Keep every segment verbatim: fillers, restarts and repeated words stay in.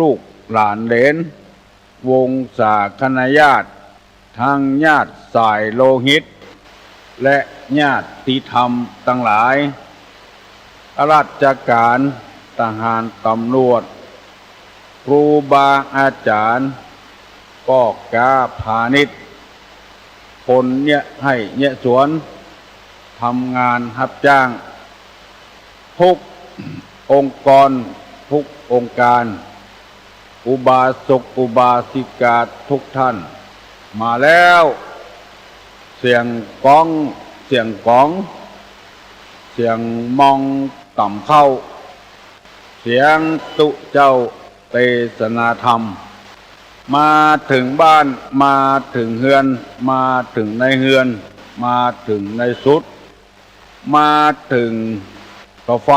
ลูกหลานเหลน วงศาคณาญาติ ทั้งญาติสายโลหิต และญาติธรรมตังหลาย ข้าราชก๋าน ทหาร ตำรวจ ครูบาอาจ๋ารย์ ป้อก๊าพาณิชย์ คนเยียะไฮ่เยียะสวน ทำงานฮับจ้าง ทุกองค์กร ทุกองค์ก๋าน อุบาสกอุบาสิกาทุกท่าน มาแล้ว เสียงก๊อง เสียงก๋อง เสียงมองตำข้าว เสียงตุ๊เจ้าเตสนาธรรม มาเถิงบ้าน มาเถิงเฮือน มาเถิงในเฮือน มาเถิงในสุด มาเถิงเสาไฟ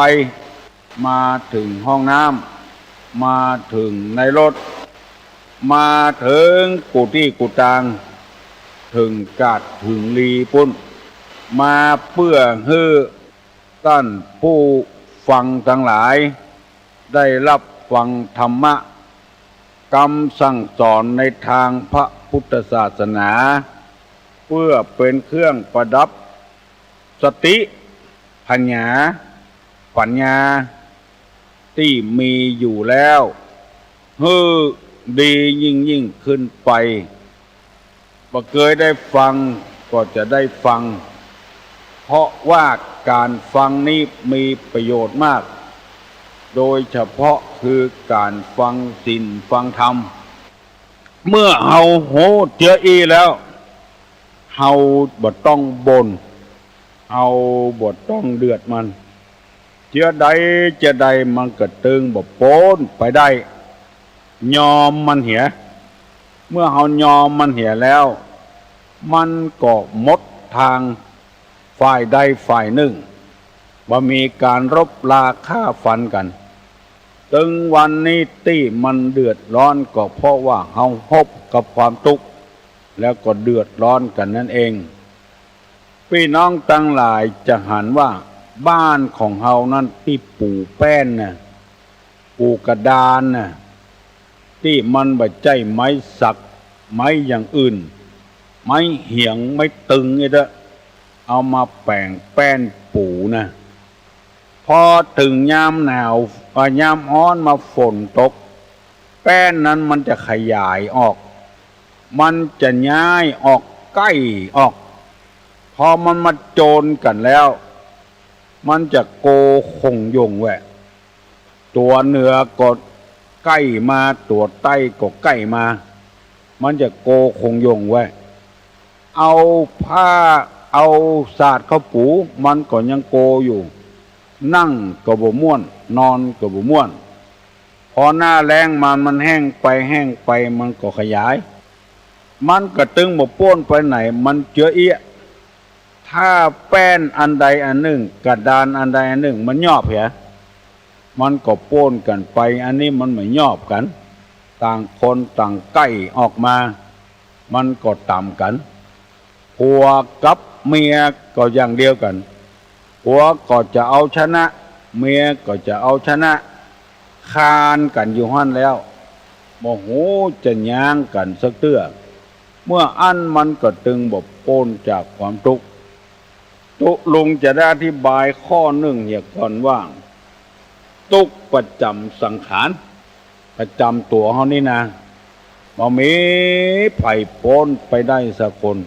มาเถิงห้องน้ำ มาเถิงในรถ มาเถิงกู้ตี้กู้ตาง เถิงกาดเถิงลีปู๊น มาเปื้อหื้อต้านผู้ฟังตังหลาย ได้ฮับฟังธรรมะ กำสั่งสอนในตางพระพุทธศาสนา เปื้อเป๋นเครื่องประดับสติ ปั๋ญญา ปั๋ญญา ตี้มีอยู่แล้ว หื้อดียิ่งๆ ขึ้นไป บ่เกยได้ฟังก็จะได้ฟัง เพราะว่าก๋านฟังนี้มีประโยชน์มาก โดยเฉพาะคือก๋านฟังศีลฟังธรรม เมื่อเฮาฮู้เจื้ออี้แล้ว เฮาบ่ต้องบ่น เฮาบ่ต้องเดือดมัน เจื้อใดเจื้อใดมันก็ตึงบ่ป๊นไปได้ ยอมมันเหีย เมื่อเฮายอมมันเหียแล้ว มันก็หมดตางฝ่ายใดฝ่ายนึ่ง บ่มีก๋านรบราฆ่าฟันกั๋น ตึงวันนี้ตี้มันเดือดร้อนก็เพราะว่าเฮาฮบกับความตุ๊กข์ แล้วก็เดือดร้อนกั๋นนั้นเอง ปี้น้องตังหลายจะหันว่าบ้านของเฮานั้นตี้ปูแป้นน่ะ ปูกระดานน่ะ ตี้มันบ่ใจ้ไม้สัก ไม้อย่างอื่น ไม้เหียง ไม้ตึงอี้เต๊อะ เอามาแป๋งแป้นปูน่ะ พอเถิงยามหนาว เอ่อ ยามฮ้อนมาฝนตก แป้นนั้นมันจะขยายออก มันจะย้ายออก ใก้ออก พอมันมาโจนกั๋นแล้ว มันจะโกขงหย่งแหวะ ตั๋วเหนือก็ใก้มา ตั๋วใต้ก็ใก้มา มันจะโกขงหย่งแหวะ เอาผ้า เอาสาดเข้าปู มันก็ยังโกอยู่ นั่งก็บ่ม่วน นอนก็บ่ม่วน พอหน้าแล้งมา มันแห้งไป แห้งไป มันก็ขยาย มันก็ตึงบ่ป๊นไปไหน มันเจื้ออี้ ถ้าแป้นอันใดอันนึ่ง กระดานอันใดอันนึ่ง มันยอบเหีย มันก็ป๊นกั๋นไป อันนี้มันบ่ยอบกั๋น ต่างคนต่างใก้ออกมา มันก็ต๋ำกั๋น ผัวกับเมียก็อย่างเดียวกั๋น ผัวก็จะเอาชนะ เมียก็จะเอาชนะ คานกั๋นอยู่หั้นแล้ว บ่ฮู้จะย้างกั๋นสักเตื้อ เมื่ออั้นมันก็ตึงบ่ป๊นจากความตุ๊กข์ ตุ๊ลุงจะได้อธิบายข้อนึ่งเหียก่อนว่า ตุ๊กประจ๋ำสังขาร ประจ๋ำตั๋วเฮานี่นะ บ่มีใผป๊นไปได้สักคน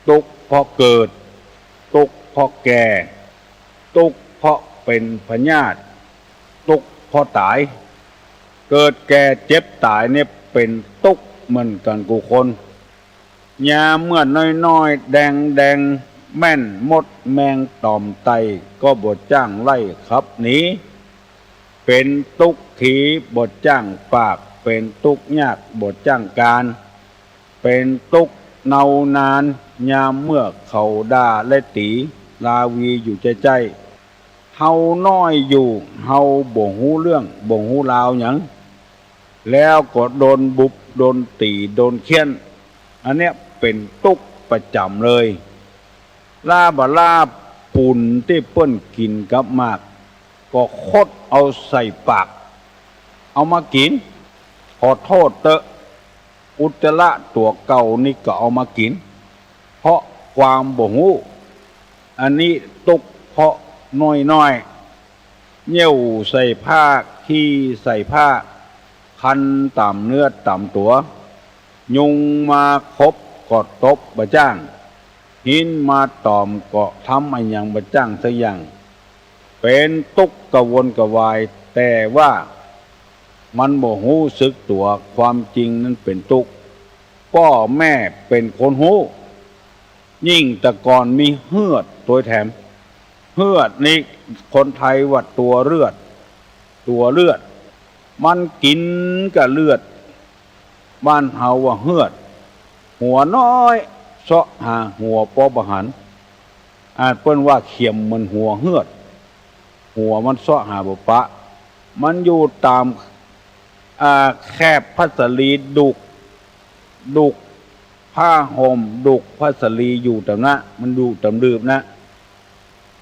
ตุ๊กเพราะเกิด ตุ๊กเพราะแก่ ตุ๊กเพราะเป๋นพยาธิ ตุ๊กเพราะต๋าย เกิดแก่เจ็บต๋ายเนี่ยเป๋นตุ๊กเหมือนกั๋นกู้คน ยามเมื่อน้อยๆ แดงๆ แม่นมดแมงต่อมไต่ ก็บ่จ้างไล่ขับหนี เป๋นตุ๊กขีบ่จ้างปาก เป๋นตุ๊กยากบ่จ้างก๋าน เป๋นตุ๊กเนานาน ยามเมื่อเขาด่าและตี๋ ราวีอยู่ใจ้ๆ เฮาน้อยอยู่ เฮาบ่ฮู้เรื่อง บ่ฮู้ราวหยัง แล้วก็โดนบุบ โดนตี๋ โดนเฆี่ยน อันเนี้ยเป๋นตุ๊กประจ๋ำเลย ล้าบ่ล้า ปู๋นตี้เปิ้นกิ๋นกับหมาก ก็คดเอาใส่ปาก เอามากิ๋น ขอโต้ษเต๊อะ อุจจาระตั๋วเก่านี่ก็เอามากิ๋น เพราะความบ่ฮู้ อันนี้ตุ๊กข์เพราะน้อยๆ เยี่ยวใส่ผ้า ขี้ใส่ผ้า คันต๋ามเนื้อต๋ามตั๋ว ยุงมาขบก็ตบบ่จ้าง หินมาตอมก็ทำอะหยังบ่จ้างสักอย่าง เป๋นตุ๊กข์กระวนกระวาย แต่ว่ามันบ่ฮู้สึกตั๋ว ความจริงนั้นเป๋นตุ๊กข์ ป้อแม่เป๋นคนฮู้ ยิ่งแต่ก่อนมีเฮือดตวยแถม เฮือดนี่คนไทยว่าตั๋วเลือด ตั๋วเลือด มันกิ๋นกับเลือด บ้านเฮาว่าเฮือด หัวน้อยเซาะหาหัวปอบ่หัน อันเปิ้นว่าเขียมเหมือนหัวเฮือด หัวมันเซาะหาบ่ปะ มันอยู่ต๋าม อ่า แคบผ้าสาลี ดุก ดุกผ้าห่ม ดุกผ้าสาลีอยู่ต๋ามนั้น มันอยู่ต๋ามลืบนะ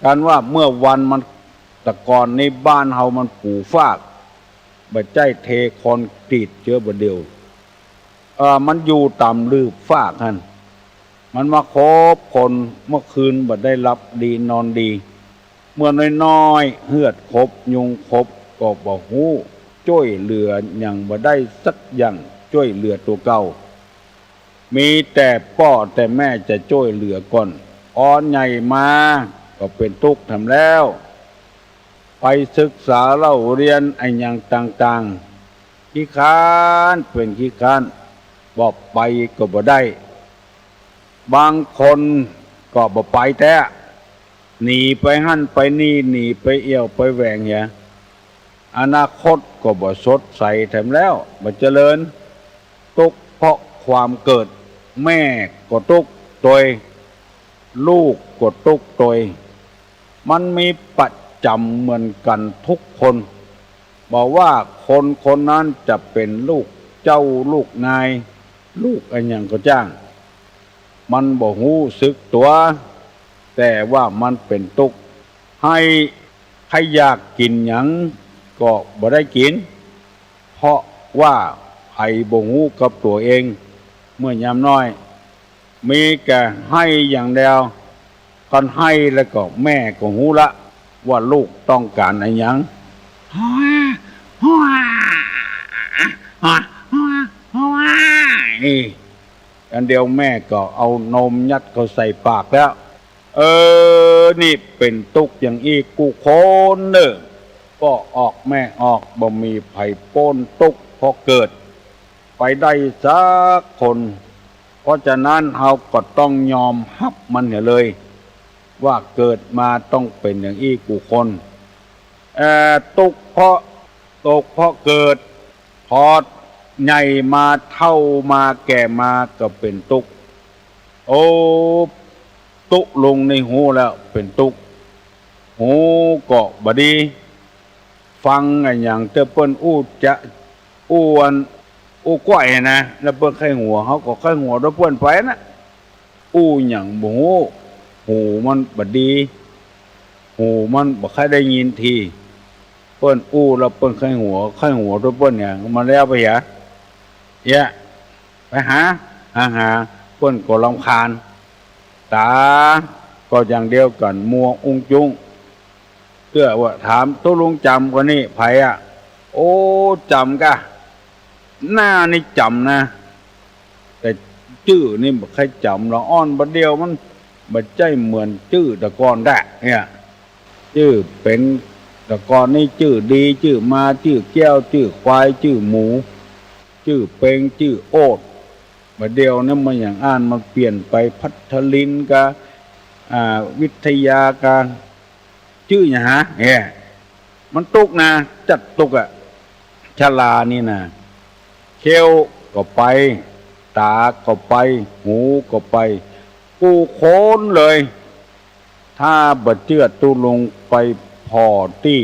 กันว่าเมื่อวันมัน แต่ก่อนนี้บ้านเฮามันปูฟาก บ่ใจ้เทคอนกรีตเจือบ่าเดี่ยว เอ่อ มันอยู่ต๋ามลืบฟากหั้น มันมาขบคน เมื่อคืนบ่ได้หลับดีนอนดี เมื่อน้อยๆ เฮือดขบยุงขบก็บ่ฮู้จ้วยเหลือหยังบ่ได้สักอย่าง จ้วยเหลือตั๋วเก่า มีแต่ป้อแต่แม่จะจ้วยเหลือก่อน อ่อนใหญ่มาก็เป๋นตุ๊กข์แถมแล้ว ไปศึกษาเล่าเฮียนอะหยังต่างๆ ขี้คร้านเป๋นขี้คร้าน บ่ไปก็บ่ได้ บางคนก็บ่ไปแต๊ หนีไปหั้นไปนี่ หนีไปเอี่ยวไปแหวงเหีย อนาคตก็บ่สดใสแถมแล้ว บ่เจริญ ตุ๊กข์เพราะความเกิด แม่ก็ตุ๊กข์ตวย ลูกก็ตุ๊กข์ตวย มันมีประจ๋ำเหมือนกั๋นทุกคน บ่ว่าคนคนนั้นจะเป๋นลูกเจ้าลูกนาย ลูกอะหยังก็จ้าง มันบ่ฮู้สึกตั๋ว แต่ว่ามันเป๋นตุ๊กข์ ใค่ ใค่อยากกิ๋นหยังก็บ่ได้กิ๋น เพราะว่าใผบ่ฮู้กับตั๋วเอง เมื่อยามน้อย มีแต่ไห้อย่างเดียว คันไห้แล้วก็แม่ก็ฮู้ละว่าลูกต้องก๋านอะหยัง นี่ อันเดียวแม่ก็เอานมยัดเข้าใส่ปากแล้ว เออ นี่เป๋นตุ๊กข์อย่างอี้กู้คนเน่อ ป้อออกแม่ออก บ่มีใผป๊นตุ๊กข์เพราะเกิดไปได้สักคน เพราะฉะนั้นเฮาก็ต้องยอมฮับมันเหียเลย ว่าเกิดมาต้องเป๋นอย่างอี้กู้คน เอ่อ ตุ๊กข์เพราะ ตุ๊กข์เพราะเกิด พอใหญ่มาเฒ่ามาแก่มาก็เป๋นตุ๊กข์ โอ้ ตุ๊ลุงนี่ฮู้แล้วเป๋นตุ๊กข์ หูก็บ่ดี ฟังอะหยังเตื้อเปิ้นอู้จะ อู้อัน อู้ก้อยนะ แล้วเปิ้นใค่หัว เฮาก็ใค่หัวตวยเปิ้นไปนะ อู้หยังบ่ฮู้ หูมันบ่ดี หูมันบ่ใค่ได้ยินที เปิ้นอู้แล้วเปิ้นใค่หัว ใค่หัวตวยเปิ้นเนี่ย มันแล้วไปเหีย เยียะ ไปหา หา หา เปิ้นก็รำคาญ ต๋าก็อย่างเดียวกั๋น มัวอุ้งจุ้ง เตื้อว่าถามตุ๊ลุงจ๋ำคนนี้ใผอะ โอ้ จ๋ำกา หน้านี่จ๋ำนะ แต่จื้อนี่บ่ใค่จ๋ำ ละอ่อนบ่าเดี่ยวมันบ่ใจ้เหมือนจื้อแต่ก่อนแต๊ เนี่ย จื้อเป๋น แต่ก่อนนี่จื้อดี จื้อมา จื้อแก้ว จื้อควาย จื้อหมู จื้อเป็ง จื้อโอด บ่าเดี่ยวนี่มันอย่างอั้น มันเปลี่ยนไป พัทลินกา อ่า วิทยากา จื้อหยังหา เนี่ย มันตุ๊กข์นะ จั๊ดตุ๊กข์อะ ชรานี่นะ เขี้ยวก็ไป ต๋าก็ไป หูก็ไป กู้คนเลย ถ้าบ่เจื้อตุ๊ลุงไปผ่อตี้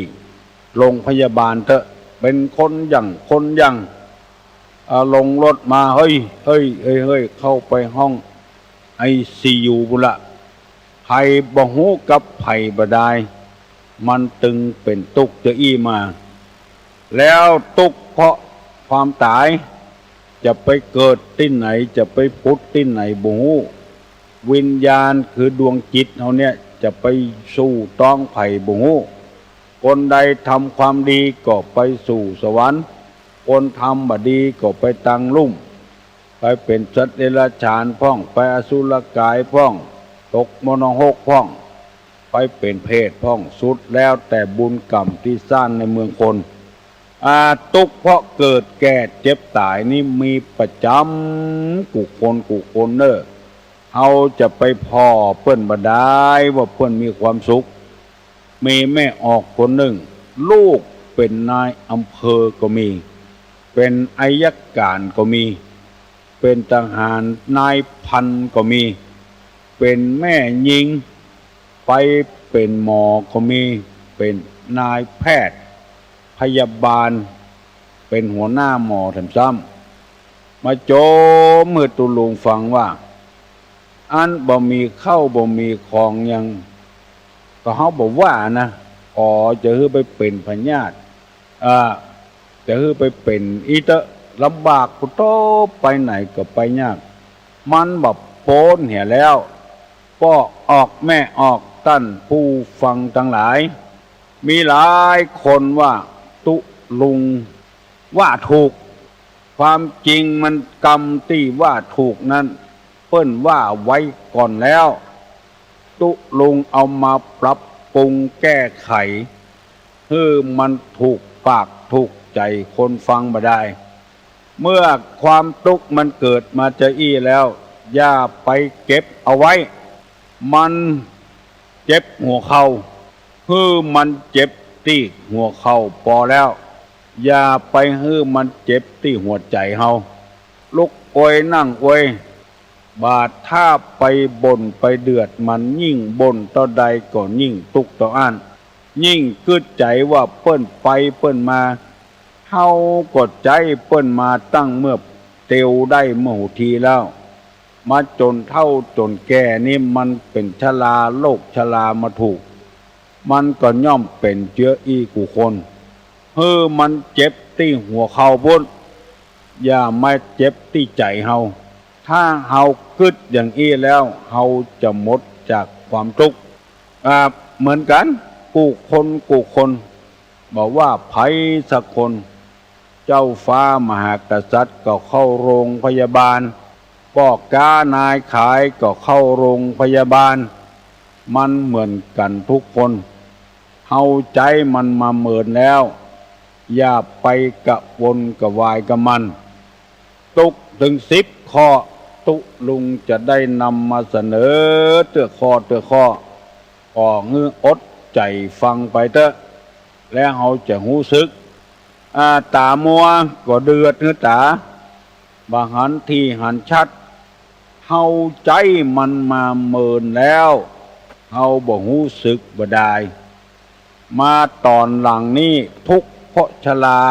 โรงพยาบาลเต๊อะ เป๋นคนหยั่งคนหยั่ง อ่า ลงรถมา เฮ้ย เฮ้ย เฮ้ย เฮ้ย เข้าไปห้องไอซียูปู้นละ ใผบ่ฮู้กับใผบ่ดาย มันตึงเป๋นตุ๊กข์จาอี้มา แล้วตุ๊กข์เพราะความต๋าย จะไปเกิดตี้ไหน จะไปผุดตี้ไหนบ่ฮู้ วิญญาณคือดวงจิตเฮาเนี่ย จะไปสู่ต๊องใผบ่ฮู้ คนใดทำความดีก็ไปสู่สวรรค์ คนทำบ่ดีก็ไปตังลุ่ม ไปเป๋นสัตว์เดรัจฉานพ่อง ไปอสุรกายพ่อง ตกมรณะนรกพ่อง ไปเป๋นเปรตพ่อง สุดแล้วแต่บุญกรรมตี้สร้างในเมืองคน อา ตุ๊กข์เพราะเกิดแก่เจ็บต๋ายนี่มีประจ๋ำกู้คนกู้คนเน่อ เฮาจะไปผ่อเปิ้นบ่ดายว่าเปิ้นมีความสุข มีแม่ออกคนนึ่ง ลูกเป๋นนายอำเภอก็มี เป๋นอัยการก็มี เป๋นทหารนายพันก็มี เป๋นแม่ญิง ไปเป๋นหมอก็มี เป๋นนายแพทย์ พยาบาล เป๋นหัวหน้าหมอแถมซ้ำ มาโจมหื้อตุ๊ลุงฟังว่า อันบ่มีข้าวบ่มีของหยัง ก็เฮาบ่ว่านะ ขอจะหื้อไปเป๋นพยาธิ อ่า จะหื้อไปเป๋นอี้เต๊อะ ลำบากปุโต ไปไหนก็ไปยาก มันบ่ป๊นเหียแล้ว ป้อออกแม่ออก ต้านผู้ฟังตังหลาย มีหลายคนว่าตุ๊ลุงว่าถูก ความจริงมันกำตี้ว่าถูกนั้น เปิ้นว่าไว้ก่อนแล้ว ตุ๊ลุงเอามาปรับปรุงแก้ไข หื้อมันถูกปากถูกใจ๋คนฟังบ่ดาย เมื่อความตุ๊กข์มันเกิดมาจาอี้แล้ว อย่าไปเก็บเอาไว้ มันเจ็บหัวเข่า หื้อมันเจ็บตี้หัวเข่าปอแล้ว อย่าไปหื้อมันเจ็บตี้หัวใจ๋เฮา ลุกอวยนั่งอวย บาดถ้าไปบ่นไปเดือดมัน ยิ่งบ่นเต้าใดก็ยิ่งตุ๊กข์เต้าอั้น ยิ่งกึ๊ดใจ๋ว่าเปิ้นไปเปิ้นมา เฮาก็ใจ๊เปิ้นมาตั้งเมื่อเตียวได้เมื่อฮูทีแล้ว มาจ๋นเฒ่าจ๋นแก่นี่มันเป๋นชรา โรคชรามาถูก มันก็ย่อมเป๋นเจื้ออี้กู้คน หื้อมันเจ็บตี้หัวเข่าปู๊น อย่ามาเจ็บตี้ใจ๋เฮา ถ้าเฮากึ๊ดอย่างอี้แล้ว เฮาจะหมดจากความตุ๊กข์ อ่า เหมือนกั๋น กู้คนกู้คน บ่ว่าใผสักคน เจ้าฟ้ามหากษัตริย์ก็เข้าโรงพยาบาล ป้อก๊านายขายก็เข้าโรงพยาบาล มันเหมือนกั๋นทุกคน เฮาใจ๊มันมาเมินแล้ว อย่าไปกระวนกระวายกับมัน ตุ๊กถึงสิบข้อ ตุ๊ลุงจะได้นำมาเสนอเตื้อข้อเตื้อข้อ ก็หื้ออดใจ๋ฟังไปเต๊อะ แล้วเฮาจะฮู้สึก อ่า ต๋ามัวก็เดือดหื้อต๋า บ่หันตี้หันชัด เฮาใจ๊มันมาเมินแล้ว เฮาบ่ฮู้สึกบ่ดาย มาต๋อนหลังนี้ทุกข์เพราะชรา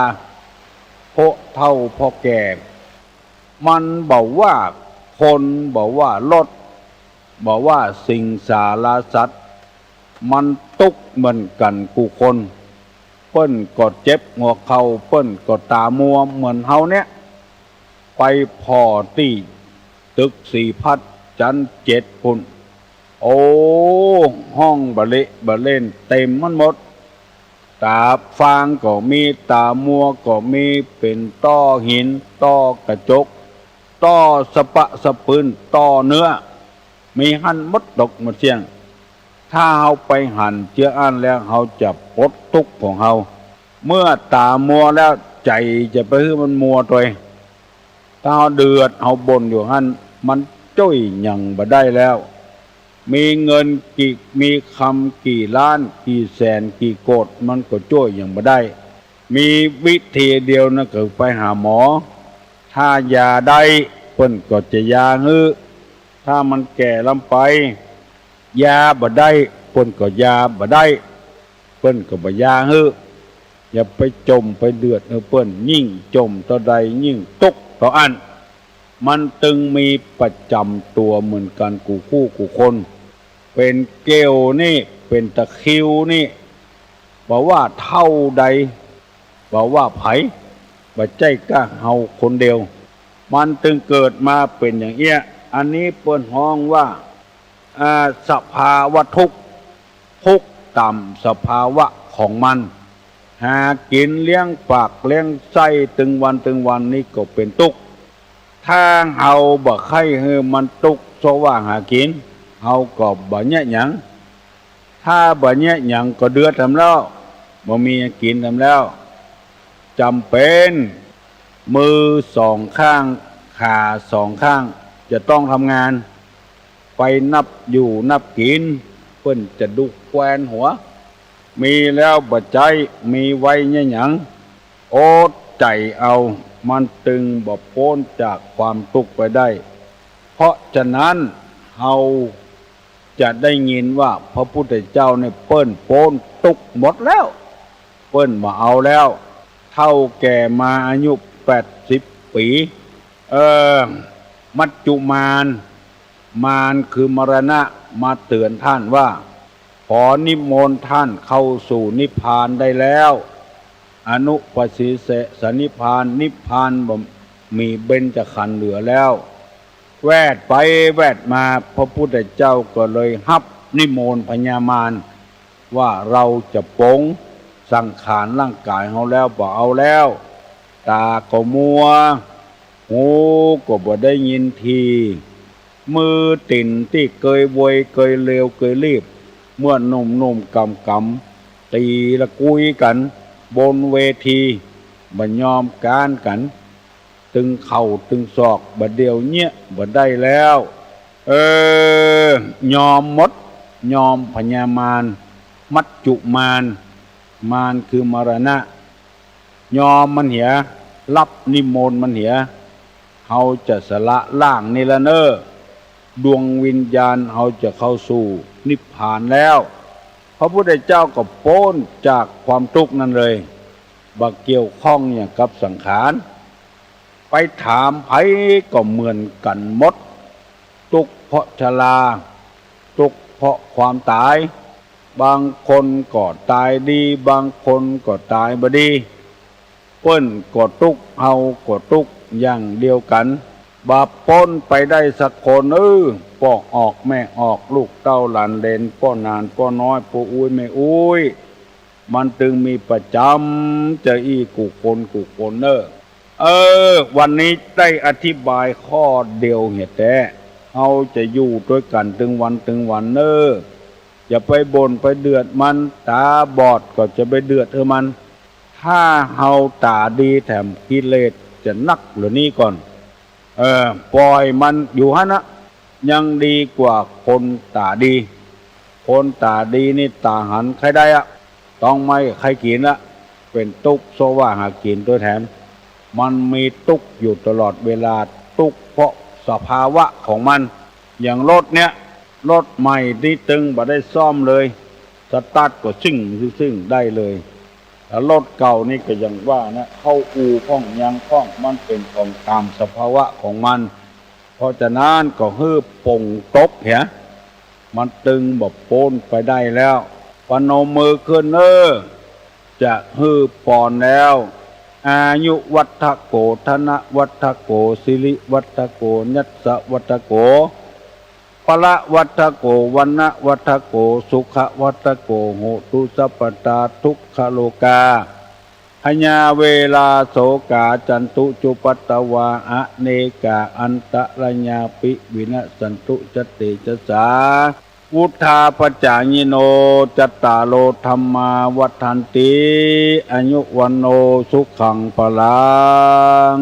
เพราะเฒ่าเพราะแก่ มันบ่ว่าคน บ่ว่ารถ บ่ว่าสิงสารสัตว์ มันตุ๊กข์เหมือนกั๋นกู้คน เปิ้นก็เจ็บหัวเข่า เปิ้นก็ต๋ามัวเหมือนเฮาเนี่ย ไปผ่อตี้ตึกศรีพัฒน์จั๊นเจ็ดปู๊น โอ้ ห้องบ่าเละบ่าเล่นเต๋มมันหมด ต๋าฟางก็มี ต๋ามัวก็มี เป๋นต้อหิน ต้อกระจก ต้อสะปะสะปืน ต้อเนื้อ มีหั้นหมดตกหมดเสี้ยง ถ้าเฮาไปหันเจื้ออั้นแล้ว เฮาจะป๊นตุ๊กข์ของเฮา เมื่อต๋ามัวแล้ว ใจ๋จะไปหื้อมันมัวตวย ถ้าเฮาเดือดเฮาบ่นอยู่หั้น มันจ้วยหยังบ่ได้แล้ว มีเงินกี่ มีคำกี่ล้าน กี่แสนกี่โกด มันก็จ้วยหยังบ่ได้ มีวิธีเดียวนั่นก็คือไปหาหมอ ถ้ายาได้เปิ้นก็จะยาหื้อ ถ้ามันแก่ล้ำไป ยาบ่ได้ เปิ้นก็ยาบ่ได้ เปิ้นก็บ่ยาหื้อ อย่าไปจ่มไปเดือดหื้อเปิ้น ยิ่งจ่มเต้าใดยิ่งตุ๊กข์เต้าอั้น มันตึงมีประจ๋ำตั๋วเหมือนกั๋นกู้คู่กู้คน เป๋นเกลียวนี่ เป๋นตะคริวนี่ บ่ว่าเฒ่าใด บ่ว่าใผ บ่ใจ้ก้าเฮาคนเดียว มันตึงเกิดมาเป๋นอย่างเอี้ย อันนี้เปิ้นฮ้องว่า อ่า สภาวะทุกข์ ทุกข์ต๋ามสภาวะของมัน หากิ๋นเลี้ยงปากเลี้ยงไส้ตึงวันตึงวันนี่ก็เป๋นตุ๊กข์ ถ้าเฮาบ่ใค่หื้อมันตุ๊กข์เซาะหากิ๋น เฮาก็บ่เยียะหยัง ถ้าบ่เยียะหยังก็เดือดแถมแล้ว บ่มีหยังกิ๋นแถมแล้ว จ๋ำเป๋น มือสองข้าง ขาสองข้าง จะต้องทำงาน ไปนับอยู่นับกิ๋น เปิ้นจะดุแควนหัว มีแล้วบ่ใจ๊ มีไว้เยียะหยัง อดใจ๋เอา มันตึงบ่ป๊นจากความตุ๊กข์ไปได้ เพราะฉะนั้นเฮาจะได้ยินว่าพระพุทธเจ้าเนี่ยเปิ้นป๊นตุ๊กข์หมดแล้ว เปิ้นบ่เอาแล้ว เฒ่าแก่มาอายุแปดสิบปี๋ เออ มัจจุมาน มานคือมรณะ มาเตือนต้านว่า ขอนิมนต์ต้านเข้าสู่นิพพานได้แล้ว อนุปสิเสสนิพพาน นิพพานบ่มีเบญจขันธ์เหลือแล้ว แวดไปแวดมา พระพุทธเจ้าก็เลยฮับนิมนต์พญามาร ว่าเฮาจะปลงสังขารร่างก๋ายเฮาแล้ว บ่เอาแล้ว ต๋าก็มัว หูก็บ่ได้ยินที มือตี๋นตี้เกยเวยเกยเลวเกยลีบ เมื่อหนุ่มๆ ก๋ำๆ ตี๋ละกุยกั๋นบนเวที บ่ยอมก๊านกั๋น ตึงเข่าตึงศอก บ่าเดี่ยวเยียะบ่ได้แล้ว เออ ยอมหมด ยอมพญามาร มัจจุมาน มานคือมรณะ ยอมมันเหีย ฮับนิมนต์มันเหีย เฮาจะสละร่างนี่ละเน่อ ดวงวิญญาณเฮาจะเข้าสู่นิพพานแล้ว พระพุทธเจ้าก็ป๊นจากความตุ๊กข์นั้นเลย บ่เกี่ยวข้องหยังกับสังขาร ไปถามใผก็เหมือนกั๋นหมด ตุ๊กข์เพราะชรา ตุ๊กข์เพราะความต๋าย บางคนก็ต๋ายดี บางคนก็ต๋ายบ่ดี เปิ้นก็ตุ๊กข์ เฮาก็ตุ๊กข์อย่างเดียวกั๋น บ่ป๊นไปได้สักคน เออ ป้อออกแม่ออก ลูกเต้าหลานเหลน ป้อหนานป้อน้อย ป้ออุ๊ยแม่อุ๊ย มันตึงมีประจ๋ำจะอี้กู้คนกู้คนเน่อ เออ วันนี้ได้อธิบายข้อเดียวเหียแต๊ เฮาจะอยู่ตวยกั๋นตึงวันตึงวันเน่อ อย่าไปบ่นไปเดือดมัน ต๋าบอดก็จะไปเดือดหื้อมัน ถ้าเฮาต๋าดีแถมกิเลสจะนักเหลือนี้ก่อน เออ ป่อยมันอยู่หั้นนะ ยังดีกว่าคนต๋าดี คนต๋าดีนี่ต๋าหันใค่ได้อะ ต้องไม่ใค่กิ๋นละ เป๋นตุ๊กข์เซาะหากิ๋นตวยแถม มันมีตุ๊กข์อยู่ตลอดเวลา ตุ๊กข์เพราะสภาวะของมัน อย่างรถเนี่ย รถใหม่นี่ตึงบ่ได้ซ่อมเลย สตาร์ทก็ซิ่งซิ่งได้เลย แล้วรถเก่านี่ก็อย่างว่านะ เข้าอู่พ่องยังพ่อง มันเป๋นของต๋ามสภาวะของมัน เพราะฉะนั้นก็หื้อปลงตกเหีย มันตึงบ่ป๊นไปได้แล้ว ปนมมือขึ้นเน่อ จะหื้อปอนแล้ว อายุวัฑฒโก ธนวัฑฒโก สิริวัฑฒโก ยัสสวัฑฒโก พละวัฑฒโก วรรณวัฑฒโก สุขวัฑฒโก โหตุสัพพทา ทุกขโรคา พยาเวราโสกา จันตุจุปปาตวา อเนกาอันตรายาปิ วินัสสันตุ สะเตจะสา วุฑฒาปจายิโน จัตตาโร ธัมมา วัฑฒันติ อายุ วัณโณ สุขัง พลัง